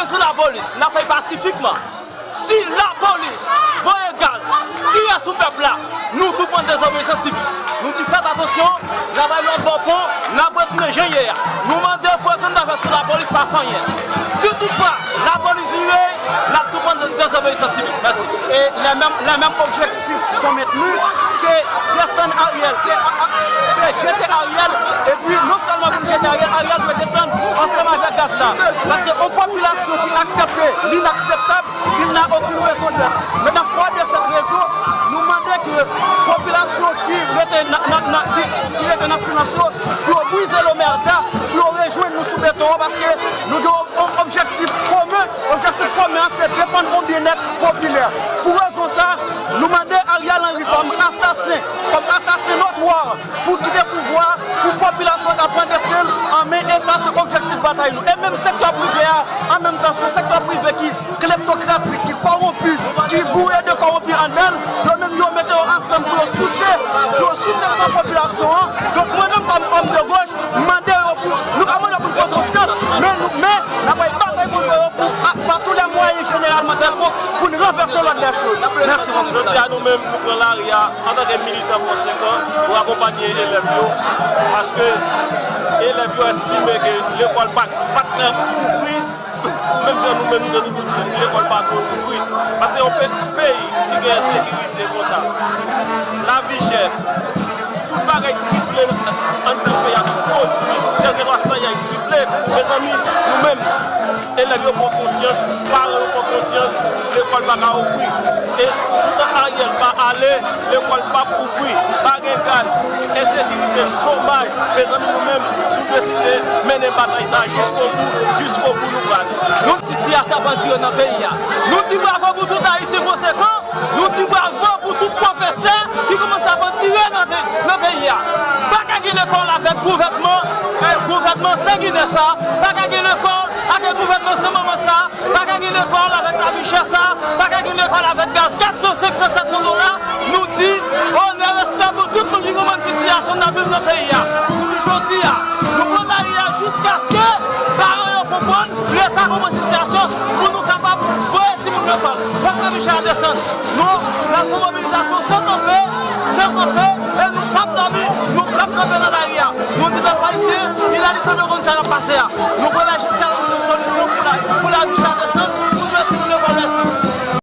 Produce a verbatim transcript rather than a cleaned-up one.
Sou lapolis, n ap fè l pasifikman. Si lapolis voye gaz, tire sou pèp la, nou tou pran dezobeyisans sivik. Nou di fèt atansyon, n ap al lòt bò pon, n ap retounen jan n ye a. Nou mande pou okenn bagay sou lapolis pa fè anyen. Si toutfwa lapolis vire, n ap tou pran dezobeyisans sivik. Mèsi. E les mêmes, les mêmes objectifs sont maintenus, se desann Ariel, se, se jete Ariel, epi non sèlman pou n jete Ariel, Ariel dwe desann ansanm avèk gaz la. Paske yon popilasyon ki aksepte l'inakseptab, il n'a aucune raison d'être. Maintenant, fort de cette raison, nou mande ke popilasyon ki rete nan, nan, nan, ki, ki rete nan silans yo, pou yo brize lomerda, pou yo rejwenn nou sou beton an, paske nou gen yon objektif komen. Objektif komen an, se defann yon byennèt popilè. Pou rezon sa, nou mande Ariel Henry kòm asasen, kòm asasen notwa, pou kite pouvwa, pou popilasyon an ka pran desten l an men, e sa se objektif batay nou. E menm sektè prive a, an menm tan, se yon sektè prive ki kleptokratik, ki kòwonpi, ki boure de kòwonpi anndan l, yo menm yo mete yo ansanm pou yo souse, pou yo souse san popilasyon an. Donk mwen menm kòm òm de goch, m mande yo pou, nou pa mande yo pou n poze yon syans, men nou, men n ap bay batay kont yo pou, a, pa tou lè mwayen jeneralman kèlkonk, pou n ranvèse lòd dè choz. Mèsi. Jodi a nou menm, nou pran lari a antanke militan konsekan pou akonpanye elèv yo, paske elèv yo estime ke lekòl pa, pa t ka ouvri, menm jan nou menm nou te toujou di, lekòl pa dwe ouvri. Paske yon pe-, peyi ki gen ensekirite konsa, lavi chè, tout bagay triple anndan peyi a, tout pwodui, kèlkeswa sa y a, triple. Mezanmi, nou menm, elèv yo pran konsyans, paran yo pran konsyans, lekòl pa ka ouvri. E toutan Ariel pa ale, lekòl p ap ouvri. Pa gen gaz, ensekirite, chomaj. Mezanmi, nou menm, nou deside mennen batay sa jiskobou, jiskobou nou prale. Nou di di a sa bandire nan peyi a. Nou di bravo pou tout Ayisyen konsekan. Nou di bravo pou tout pwofesè ki kòmanse ap andire nan, nan peyi a. Pa ka gen lekòl avèk gouvènman, eh, gouvènman sanginè sa. Pa ka gen lekòl avèk gouvènman sanmanman sa. Pa ka gen lekòl avèk lavi chè sa. Pa ka gen lekòl avèk gaz kat san, senk san, sèt san dola. Nou di onè, respè pou tout moun ki konprann sitiyasyon n ap viv nan peyi a. Pou nou jodi a, nou pran lari a jiskaske paran yo konprann, Leta konprann sitiyasyon pou nou kapab voye timoun lekòl. Fòk lavi chè a desann. Nou